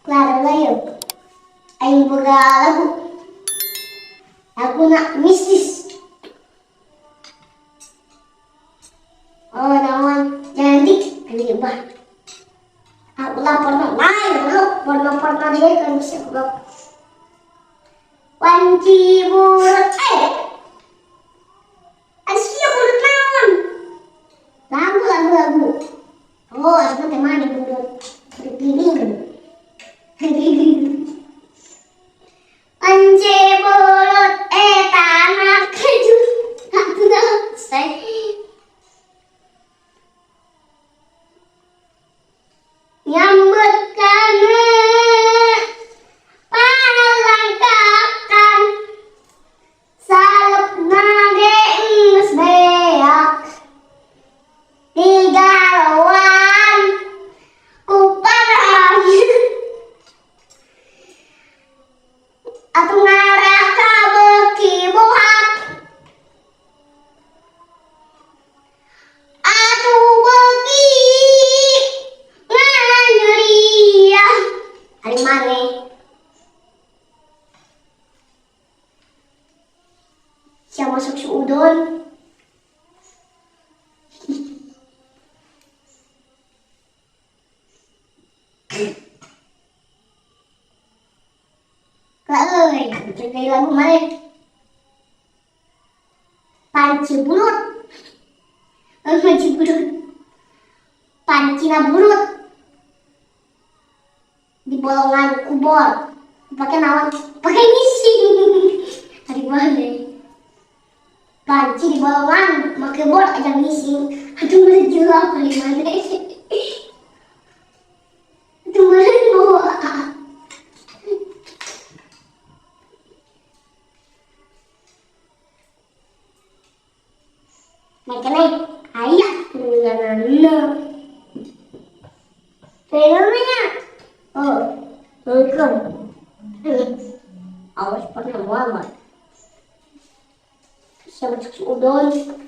Kelar lah ya. Aing boga lagu. Lagu nak mistis. Oh, naon cantik kali bah. Aku lah porno lain lu porno-porno dia kan bisa goblok. Wanci burut Asia burut naon? Lagu lagu lagu. Oh, aku teh mana burut? Burut lilin. Wanci burut tanah keju. Aku dah nyambut kana palangkakan salep nage geus beak digaroan ku parang atuh ngaraka beuki bohak atuh beuki nganyuriah ari maneh sia masuk suudon. Lah euy, ceritain lagu maneh. Panci burut. Panci burut. Pancina burut. Di bolongan kubor. Pakai naon? Pakai ngising. Ari maneh. Panci di bolongan, make bor aja ngising. Aduh meureun jelak ari maneh. Aduh meureun bawa. Makanya ayah punya. Filmnya. Oh, welcome. Awas pernah muamat. Siapa cek udon?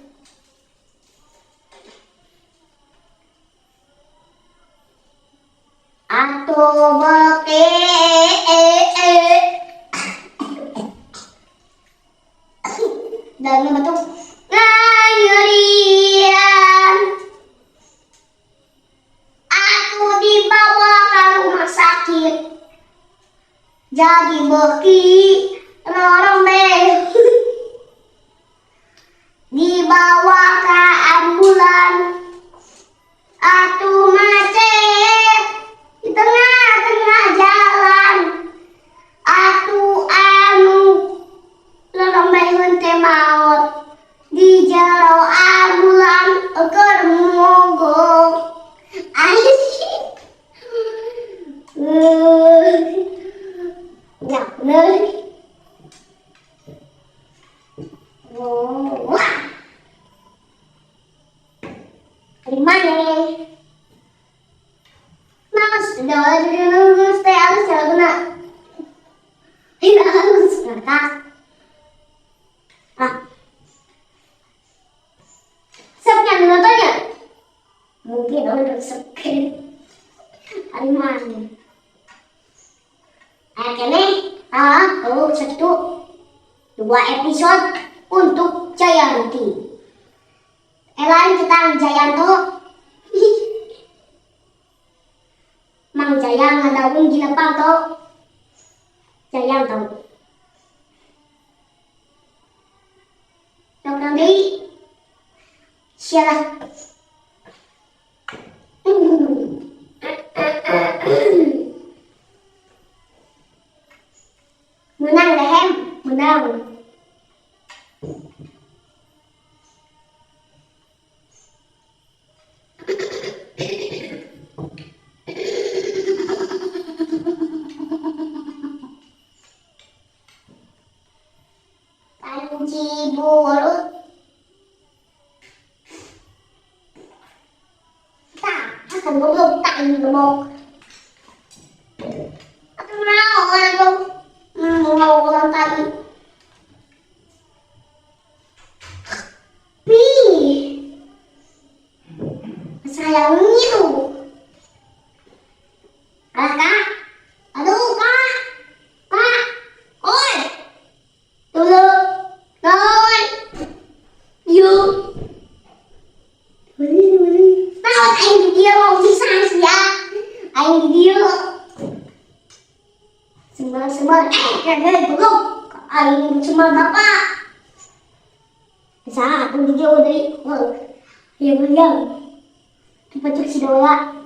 Atuh beke dan batuk nganyurian. Aku dibawa ke rumah sakit. Jadi beki lorong deh. Dibawa ke ambulan. Atuh macet di tengah-tengah jalan. Atuh anu lorong deh teh maot. Di jero ambulan keur mogok. Asyik. Ya, bener. Wah. Dari mana? Mas, udah nunggu teh halus ya guna. Tidak halus, ngakak. Ah. Sepnya nontonnya? Mungkin udah resep. Dari mana? Akhirnya, satu, dua episode untuk Jayanti. Lain kita Jayanto. Mang Jaya ngadaung gina panto. Jayanto. Dokter deui. Sialah. Menang dehem, menang. Panci burut. Tak, akan goblok tak ini gemok. Aku mau aku mau ulang tadi. Pi. Sayang itu. Alah, Kak. Aduh, Kak. Kak. Oi. Dulu. Naon? Yuk. Naon aing di dieu mau bisa sia. Aing di dieu. Semar-semar eh eh belum. Aing cuma bapak. Bisa aku di dieu deui. Oh. Ya hayang. Cepat cek si Dola.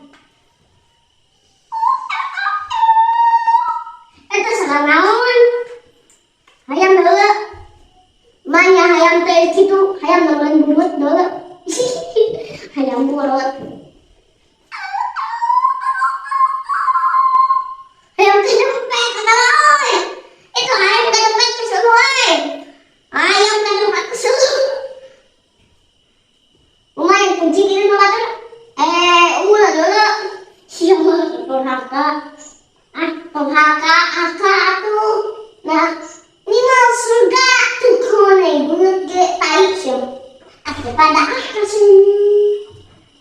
Eta salah naon? Hayang deuleu. Manya hayang teh kitu, hayang nonton burut deuleu. Hayang burut. Hayang teh dempet kata euy. Itu hayang teh dempet ke euy. Hayang teh dempet ke Lumayan kunci diri nu batur. Eh, ulah deuleu. Sia mah durhaka. Ah, durhaka aka atuh. Nah, ini mah surga tuh kemana beungeut ge tai sia. Atuh pada ah.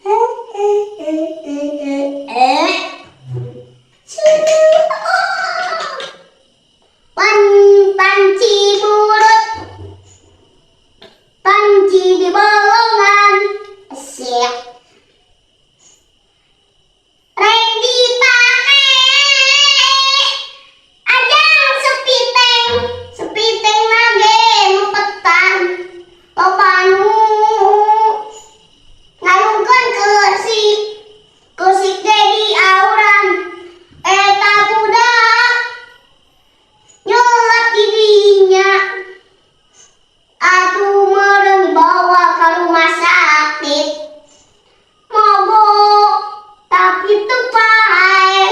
Eh eh eh eh eh eh. Pan panci burut. Panci di bolongan. Siap. Rek dipake. Ajang sepiteng, sepiteng nage nupetan. Loba nu ngalungkeun keusik, keusik ge diauran. Eta budak nyelap di dinya. Atuh meureun dibawa ka rumah sakit. Mogok tapi teu paeh.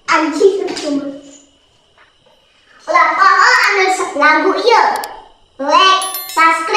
Anjing cuma. Ulah poho anu resep lagu ieu. Like, subscribe.